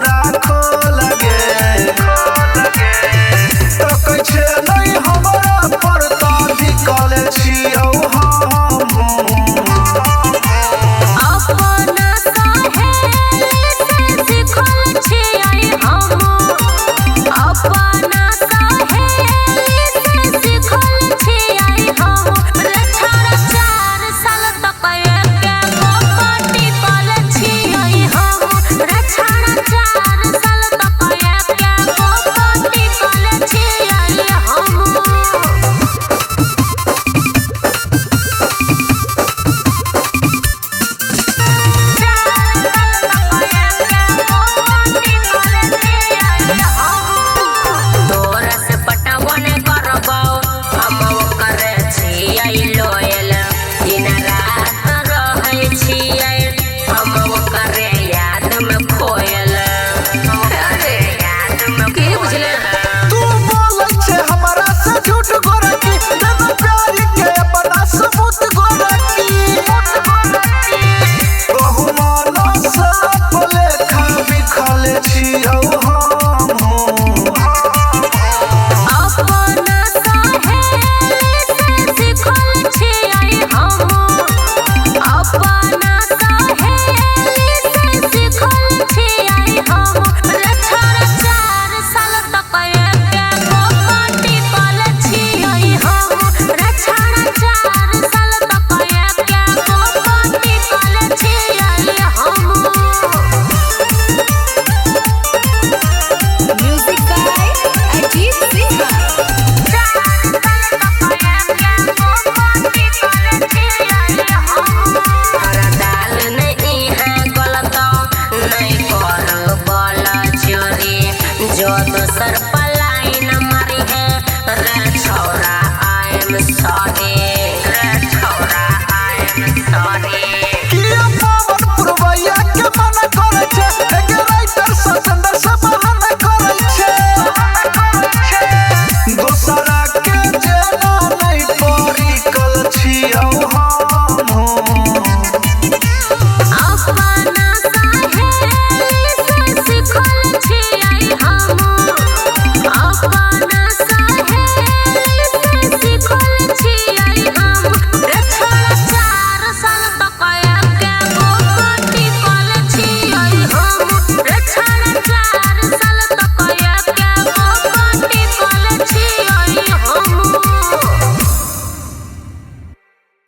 पूरा खोल गे। तकै छे नै हमरा पर त बिकल छियौ हमहूँ। अपना सहेली से सिखल छियै हम, अपना सहेली से सिखल छियै हम। रे छोरा 4 साल तक एके गो टिकल छियै हम। रे छोरा 4 साल तक एके गो टिकल छियै हम। तोरा से पटवन करबौ हम ओकर छियै लोयल, दिन रात रहै छियै हम ओकर याद में खोयल। अरे की बुझले? तू बोलै छे हमरा से झूठ गोरकी, देना प्यार के अपना सबूत गोरकी। बहु मन साफ लेखा बिखल छियौ हमहूँ। अपना सहेली से सिखल छियै हम, अपना सहेली से सिखल छियै हम। रे छोरा 4 साल तक एके गो टिकल छियै हम। रे छोरा 4 साल तक एके गो टिकल छियै हम। Music by Ajit Sinha. दाल नहीं है गलत नहीं कर बल चोरी, जो दोसर पलायन मारी है रे।